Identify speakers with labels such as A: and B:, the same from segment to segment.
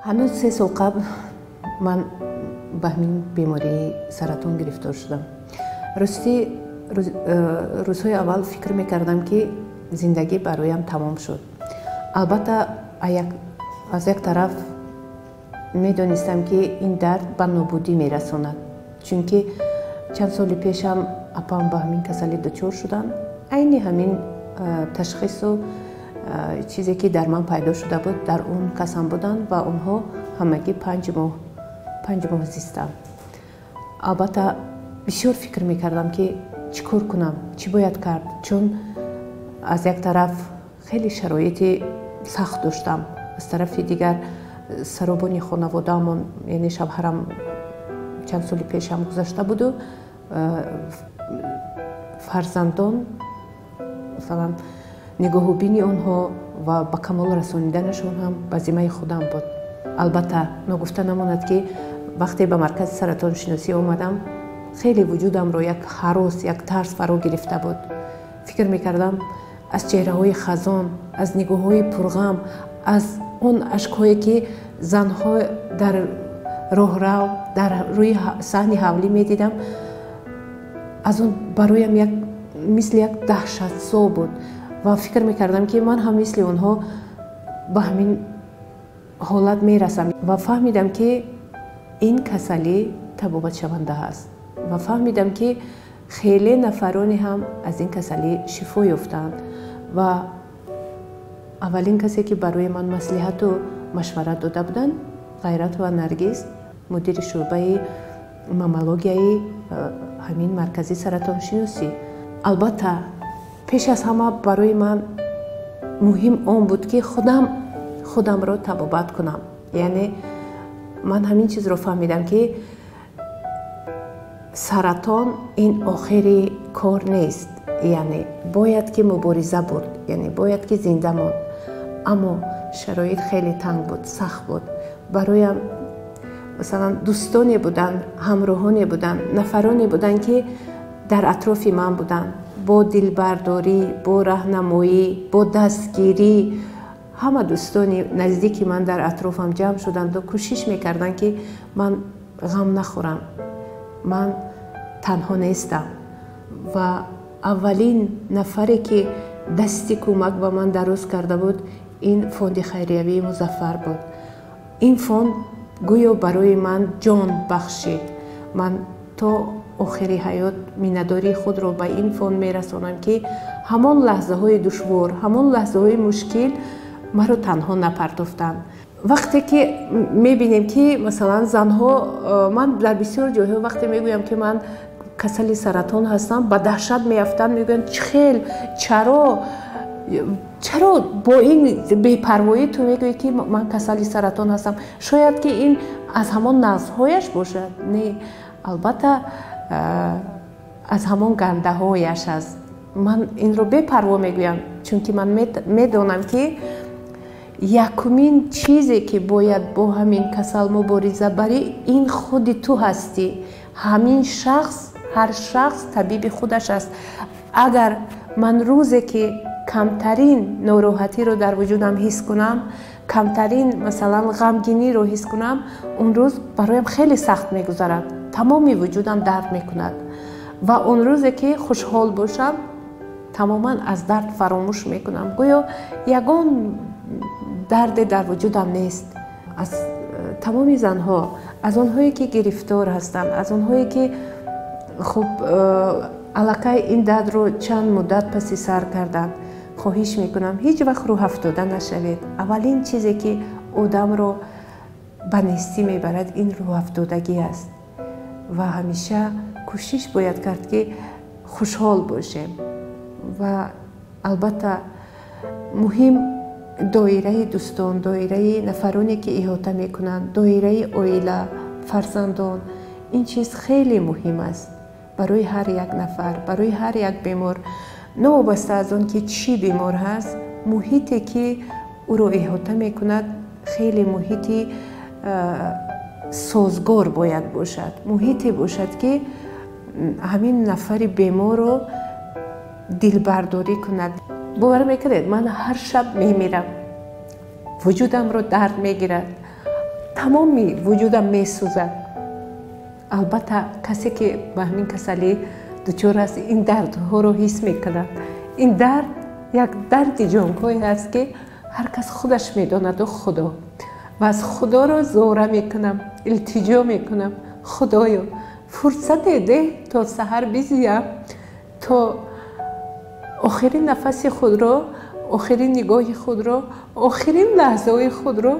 A: Ҳанӯз 3 сол қабл ман ба ҳамин бемории саратон гирифтор шудам. Ростӣ, рӯзҳои аввал фикр мекардам, ки зиндагӣ бароям тамом шуд. Албатта, аз як тараф медонистам, ки ин дард ба нобудӣ мерасонад, чунки чанд соли пешам апам ба ҳамин касалӣ дучор шуданд. Айни ҳамин ташхису чизе, ки дар ман пайдо шуда буд, дар он касам буданд ва онҳо ҳамагӣ 5 моҳ, 5 моҳ зистанд. Албатта, бисёр фикр мекардам, ки чӣ кор кунам, чӣ бояд кард, чун аз як тараф хеле шароити сахт доштам, аз тарафи дигар саробони хонаводаамон, яъне шавҳарам, чанд соли пешам гузашта буду фарзандон, масалан, нигоҳубини онҳо ва ба камол расониданашон ҳам ба зиммаи худам буд. Албатта, ногуфта намонад, ки вақте ба маркази саратоншиносӣ омадам, хеле вуҷудамро як ҳарос, як тарс фаро гирифта буд. Фикр мекардам, аз чеҳраҳои хазон, аз нигоҳҳои пурғам, аз он ашкҳое, ки занҳо дар роҳрав, дар рӯи саҳни ҳавлӣ медидам, аз он бароям як мисли як даҳшатсо буд ва фикр мекардам, ки ман ҳам мисли онҳо ба ҳамин ҳолат мерасам. Ва фаҳмидам, ки ин касалӣ табобатшаванда аст, ва фаҳмидам, ки хеле нафароне ҳам аз ин касалӣ шифо ёфтанд. Ва аввалин касе, ки барои ман маслиҳату машварат дода буданд, Ғайратова Наргиз, мудири шӯъбаи маммологияи ҳамин маркази саратоншиносӣ. Албатта, пеш аз ҳама барои ман муҳим он буд, ки худам худамро табобат кунам. Яъне ман ҳамин чизро фаҳмидам, ки саратон ин охири кор нест, яъне бояд ки мубориза бурд, яъне бояд ки зинда монд. Аммо шароит хеле танг буд, сахт буд бароям. Масалан, дӯстоне буданд, ҳамроҳоне буданд, нафароне буданд, ки дар атрофи ман буданд, бо дилбардорӣ, бо раҳнамоӣ, бо дастгирӣ. Ҳама дӯстони наздики ман дар атрофам ҷамъ шуданду кӯшиш мекарданд, ки ман ғам нахӯрам, ман танҳо нестам. Ва аввалин нафаре, ки дасти кӯмак ба ман дароз карда буд, ин фонди хайриявии Музаффар буд. Ин фонд гӯё барои ман ҷон бахшид. Ман то охири ҳаёт миннатдории худро ба ин фонд мерасонам, ки ҳамон лаҳзаҳои душвор, ҳамон лаҳзаҳои мушкил маро танҳо напартофтанд. Вақте ки мебинем, ки масалан занҳо, ман дар бисёр ҷойҳо вақте мегӯям, ки ман касали саратон ҳастам, ба даҳшат меафтанд, мегӯянд: «Чӣ хел? Чаро, чаро бо ин бепарвоӣ ту мегӯӣ, ки ман касали саратон ҳастам? Шояд ки ин аз ҳамон нағзҳояш бошад?» Не, албатта, аз ҳамон гандаҳояш аст. Ман инро бепарво мегӯям, чунки ман медонам, ки якумин чизе, ки бояд бо ҳамин касал мубориза барӣ, ин худи ту ҳастӣ. Ҳамин шахс, ҳар шахс табиби худаш аст. Агар ман рӯзе ки камтарин нороҳатиро дар вуҷудам ҳис кунам, камтарин, масалан, ғамгиниро ҳис кунам, он рӯз бароям хеле сахт мегузарад, тамоми вуҷудам дард мекунад. Ва он рӯзе ки хушҳол бошам, тамоман аз дард фаромӯш мекунам, гӯё ягон дарде дар вуҷудам нест. Аз тамоми занҳо, аз онҳое, ки гирифтор ҳастанд, аз онҳое, ки хуб, аллакай ин дардро чанд муддат паси сар карданд, хоҳиш мекунам: ҳеҷ вақт рӯҳафтода нашавед. Аввалин чизе, ки одамро ба нестӣ мебарад, ин рӯҳафтодагӣ аст. Ва ҳамеша кӯшиш бояд кард, ки хушҳол бошем. Ва албатта, муҳим доираи дӯстон, доираи нафароне, ки иҳота мекунанд, доираи оила, фарзандон. Ин чиз хеле муҳим аст барои ҳар як нафар, барои ҳар як бемор, новобаста аз он ки чӣ бемор ҳаст. Муҳите, ки ӯро иҳота мекунад, хеле муҳити созгор бояд бошад, муҳите бошад, ки ҳамин нафари беморро дилбардорӣ кунад. Бовар мекунед, ман ҳар шаб мемирам. Вуҷудамро дард мегирад, тамоми вуҷудам месӯзад. Албатта, касе ки ба ҳамин касалӣ дучор аст, ин дардҳоро ҳис мекунад. Ин дард як дарди ҷонкоҳе аст, ки ҳар кас худаш медонаду Худо. Ва аз Худоро зора мекунам, илтиҷо мекунам: Худоё, фурсате деҳ, то саҳар бизиям, то охирин нафаси худро, охирин нигоҳи худро, охирин лаҳзаҳои худро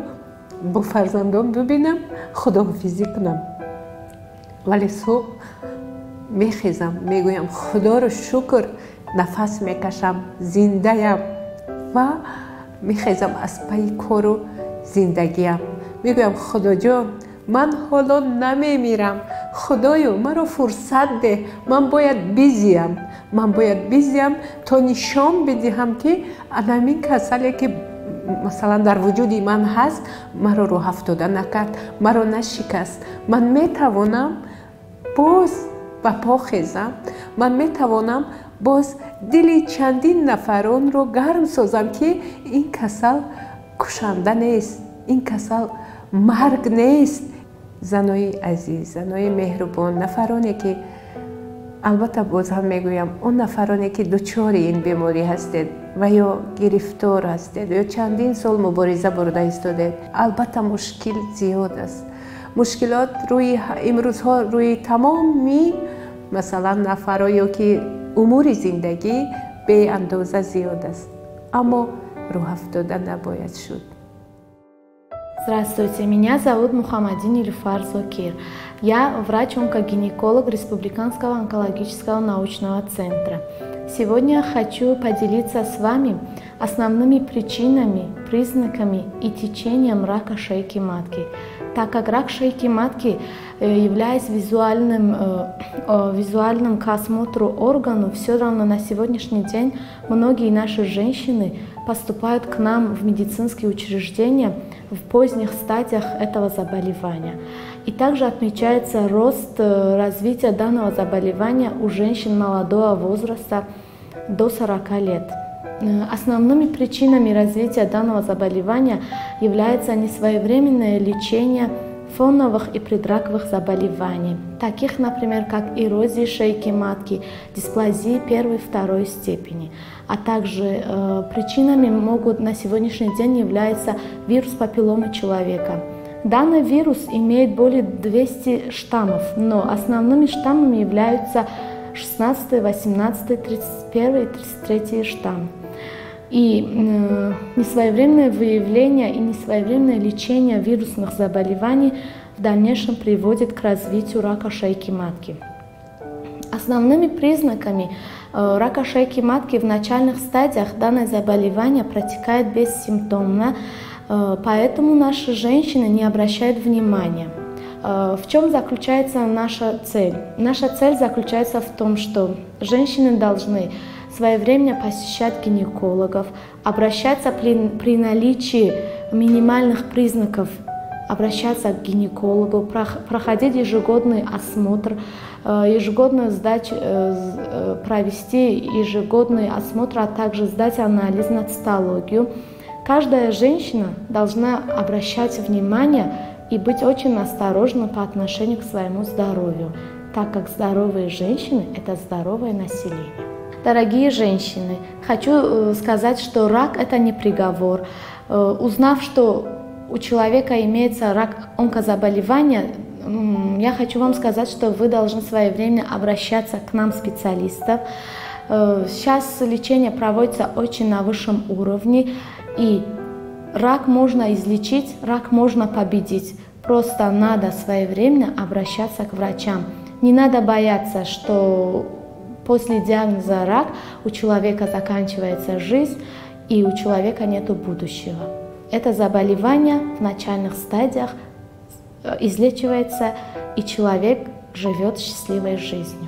A: бо фарзандон бибинам, худоҳофизӣ кунам. Вале субҳ мехезам, мегӯям: Худоро шукр, нафас мекашам, зиндаям. Ва мехезам аз пайи кору зиндагиам. Мегӯям: Худоҷон, ман ҳоло намемирам, Худоё, маро фурсат деҳ, ман бояд бизиям, ман бояд бизиям, то нишон бидиҳам, ки анамин касале, ки масалан дар вуҷуди ман ҳаст, маро рӯҳафтода накард, маро нашикаст. Ман метавонам боз ба по хезам, ман метавонам боз дили чандин нафаронро гарм созам, ки ин касал кушанда нест, ин касал марг нест. Занои азиз, занои меҳрубон, нафароне ки, албатта, боз ҳам мегӯям, он нафароне ки дучори ин беморӣ ҳастед ва ё гирифтор ҳастед, ё чандин сол мубориза бурда истодед, албатта, мушкил зиёд аст. Мушкилот рӯи имрӯзҳо рӯи тамоми, масалан, нафаро ё ки умури зиндагӣ беандоза зиёд аст, аммо рӯҳафтода набояд шуд.
B: Здравствуйте, меня зовут Мухаммадин Нилюфар Зокир. Я врач-онкогинеколог Республиканского онкологического научного центра. Сегодня хочу поделиться с вами основными причинами, признаками и течением рака шейки матки. Так как рак шейки матки, являясь визуальным к осмотру органу, все равно на сегодняшний день многие наши женщины поступают к нам в медицинские учреждения в поздних стадиях этого заболевания. И также отмечается рост развития данного заболевания у женщин молодого возраста до 40 лет. Основными причинами развития данного заболевания является несвоевременное лечение фоновых и предраковых заболеваний, таких, например, как эрозии шейки матки, дисплазии первой и второй степени. А также причинами могут на сегодняшний день является вирус папилломы человека. Данный вирус имеет более 200 штаммов, но основными штаммами являются 16, 18, 31 и 33 штамм. И несвоевременное выявление и несвоевременное лечение вирусных заболеваний в дальнейшем приводит к развитию рака шейки матки. Основными признаками рака шейки матки: в начальных стадиях данное заболевание протекает бессимптомно, поэтому наши женщины не обращают внимания. В чем заключается наша цель? Наша цель заключается в том, что женщины должны своевременно посещать гинекологов, обращаться при наличии минимальных признаков, обращаться к гинекологу, проходить ежегодный осмотр, ежегодную сдать, провести ежегодный осмотр, а также сдать анализ на цитологию. Каждая женщина должна обращать внимание и быть очень осторожна по отношению к своему здоровью, так как здоровые женщины – это здоровое население. Дорогие женщины, хочу сказать, что рак – это не приговор. Узнав, что у человека имеется рак, онкозаболевание, я хочу вам сказать, что вы должны своевременно обращаться к нам, специалистам. Сейчас лечение проводится очень на высшем уровне, и рак можно излечить, рак можно победить. Просто надо своевременно обращаться к врачам. Не надо бояться, что после диагноза рак у человека заканчивается жизнь и у человека нет будущего. Это заболевание в начальных стадиях излечивается, и человек живет счастливой жизнью.